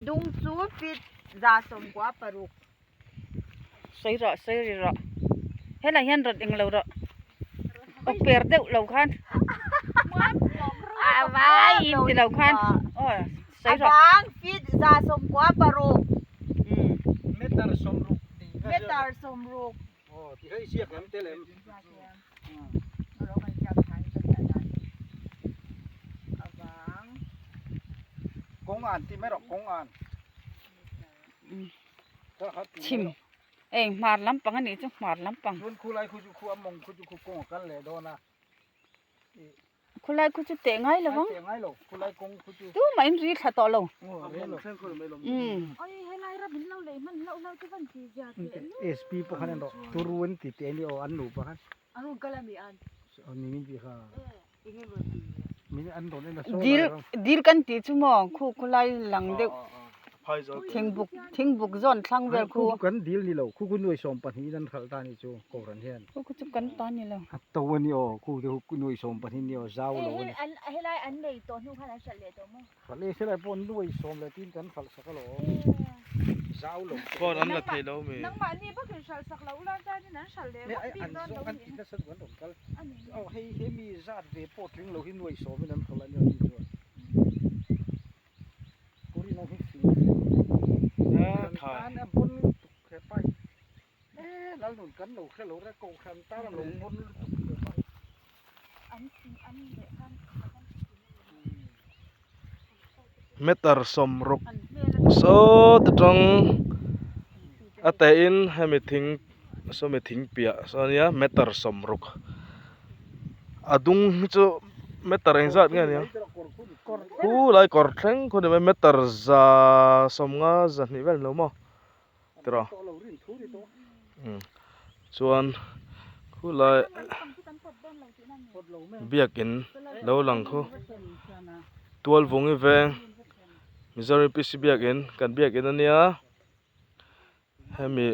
Dung chu feet 76. Sawi rawh, sawi ri rawh. Helai hian rawn eng lo rawh. Aw per deuh lo khan. A vai in ti lo khan. Aw sawi rawh. A bang feet 96. Meter 60 tih kha. Meter 60. Aw ti kha i ziak em tel em? Kawng an ti mai rawh kawng an. Chhim ei hmar lampang a nih chu hmar lampang. Chuan khulai khu chu khu a mawng khu chu khu kawng a kal leh dawn a. Khulai khu chu teh ngai lo vang. Teh ngai lo khulai kawng khu chu. Tumah in ri thla tawh lo. SP pawh khan en rawh turu an ti teh a ni aw an nupa khan. Dil dil kan tih chu maw khu khulai lang deuh thingbuk thingbuk zawn thlang vel khu. Khu kan dil ni lo khu khu nuai 12 in an hralh ta ni chu kohhran hian. Khu khu chu kan ta ni lo. A to a ni aw khu te khu nuai 12 ni aw zau lo a ni. Helai an nei tawh hnu khan an hralh leh tawh maw. Hralh e helai pawh nuai sawm leh tin kan hralh sak alawm zau lo te. Phone an la thei lo mi. Nangmahni bakin hralh sak lo ula chuanin an hralh leh vak bik dawn lo An ti nasa duh an rawn kal. Aw hei hemi zat ve pawh tling lo hi nuai sawmin an hralh a nia ni chuan. Puri no hi fing tan a bon lutuk hepa hi. E Lalnun kan lo hre lo re kohhran tan a lo bon lutuk hepa hi. An fing an leh khan. Meter 60 saw te tang a teh in hemi thing sawmi thing piah saw ania meter 60 a dung hi chu meter engzat nge aniang khulai kawr thleng khu ni mai meter 150 200 vel lo maw tiraw chuan khulai biakin lo lang khu tualvungi veng Mizoram P C biakin kan biakin ania hemi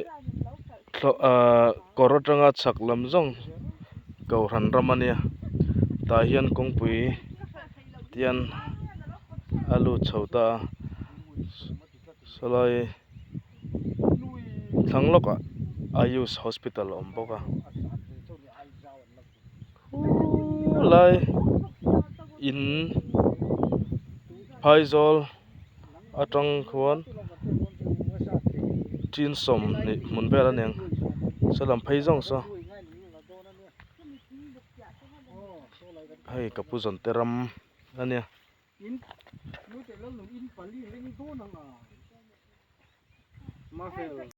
ahh kawr atanga chhak lam zawng kohhran ram ania tah hian kawngpui tian a lut chho ta a sawlai thlang lawkah ayush hospital a awm bawk a khulai in phaizawl atang khuan chin 20 hmun vel a ni ang saw lam phei zawng saw hei ka pu zawn te ram a nia.